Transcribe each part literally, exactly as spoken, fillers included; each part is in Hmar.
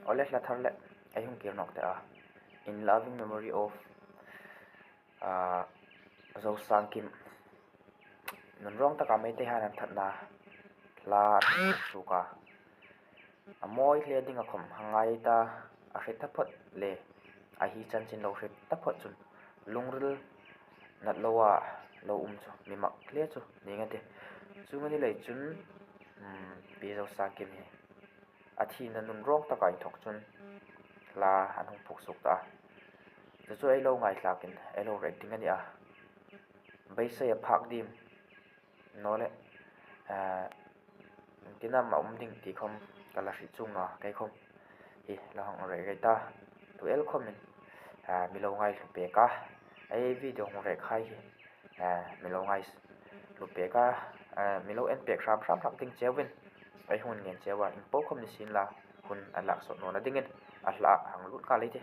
Ole hla thar le, ei hung kir nawk teh a. In loving memory of, ah, Zosangkim. Nunrawng taka Meiteihai'n an ṭhatna hla an hung suok a. A mawi hle dinga khawm a ngai ta, a hre taphawt le, a hi chanchin lo hre taphawt chun lungril nat loa lo um chu mi mak hle chu ning a tih. Chuong a ni lei chun, um, Pi Zosangkim hi a thina nunrawng taka inthawk chun hla an hung phuok suok ta a. Chu chu ei lo ngaithlakin ei lo rek ding a ni a. Beisei a phak dim naw le, ah, iengtin am a um ding ti khawm ka la hriet chuong naw a, kei khawm hi la hang rek rek ta. Tu el khawmin, ah, mi lo ngaithlu pek a. Ei video hung rek hai hi, ah, mi lo ngaithlu pek a, ah, mi lo en pek hram hram hlak ding cheu in ei hung ngen cheu a, ieng po khawm ni sien la, hun a lak sawt nawna dingin a hla hang lut ka lei ti.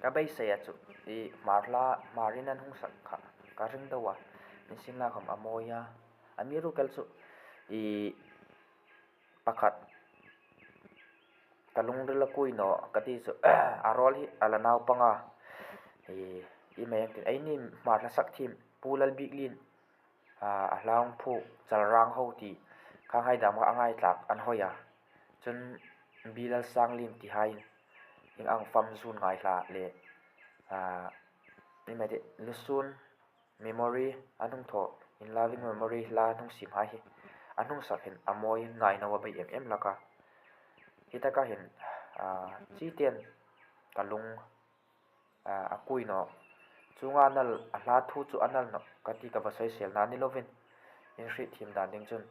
Ka beisei a chu, i Hmar hla, Hmarin an hung sak kha ka ring deu a, ni sien la khawm a mawi a. Amiruokchu i pakhat ka lungril a kui naw ka ti chu, a rawl hi a la naupang a. I, i mei ang tin, eini Hmar hla sak thiem Pu Lalbiklien, a, a hla hung phuok Chalrang Ho ti, kha hai dam kha a ngaithlak an hoi a. Chun Bilal Sanglien ti haiin ieng ang fam zun ngai hla le, a, i mei ti, Lusun memory an hung thaw, in loving memory hla an hung siem hai hi an hung sak hin a mawi, ngainaua bei em em hlak a. Hi taka hin, ah, chiten ka lung, ah, a kui naw. Chuonga nal, a hla thu chu a nal naw ka ti ka va sawiselna ni lovin, in hriet thiem dan ding chun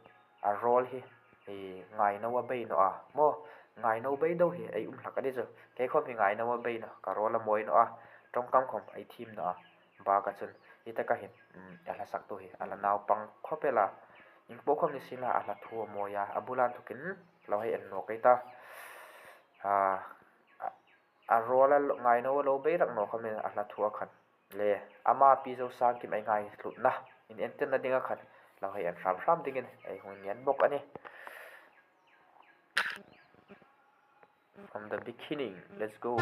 a rawl hi, hi ngainaua bei naw a. Maw, ngainaua bei deu hi ei um hlak a ni chu. Kei khawm hi ngainaua bei naw, ka rawl a mawi naw a. Ṭawngkam khawm ei thiem naw a. Baka chun, hi taka hin, um, a hla saktu hi a la naupang khawp el a. Ieng po khawm ni sien la, a hla thu a mawi a. A bula inthokin lo hei en nawk ei ta. A, a, a rawl a lo, ngainaua lo bei rak naw khawmin a hla thu a khan le, ama Pi Zosangkim ei ngaithlutna, in entirna dinga khan lo hei en hram hram dingin ei hung ngen bawk a nih. From the beginning. Let's go.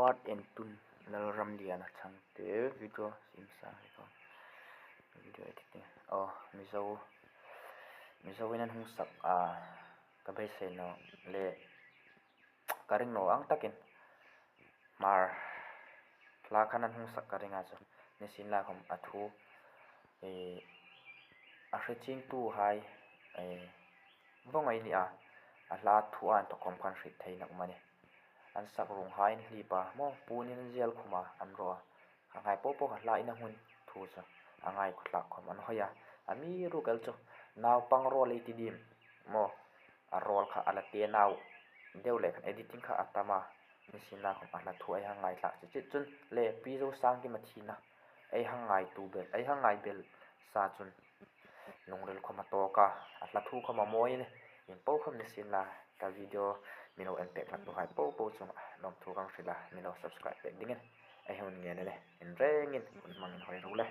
Part en tun Lalramliana Chhangte video sim sang le ko. Video editing. Oh, Mizo, Mizo in an hung sak a, ka beisei naw le ka ring naw ang takin Hmar hla khan an hung sak ka ring a chu. Nisienlakhawm a thu, eh, a hre chingtuhai, eh, vawng ei ni a, a hla thu a inthawk khawm khan hriet thei nâk mani. An sak ruonghai an hlip a, maw, puon in an zel khum a, an raw a. Kha ngai po po kha hla in a hung thu chu a ngaithlak khawm an hoi a. Amiruokchu naupang role ei ti ding maw, a role kha a la te nau deu le khan editing kha a tam a. Nisienlakhawm a hla thu ei hang ngaithlak chit chit chun le Pi Zosangkim a thina ei hang ngaituo bel, ei hang ngai bel sa chun lungril khawm a tawk a, a hla thu khawm a mawi a nih. Ieng po khawm ni sienla, ka video mi lo en pek hlak tuhai po po chunga lawmthu ka hril a, mi lo subscribe pek dingin ei hung ngen a nih. Inrengin hun hmang inhawi ro le.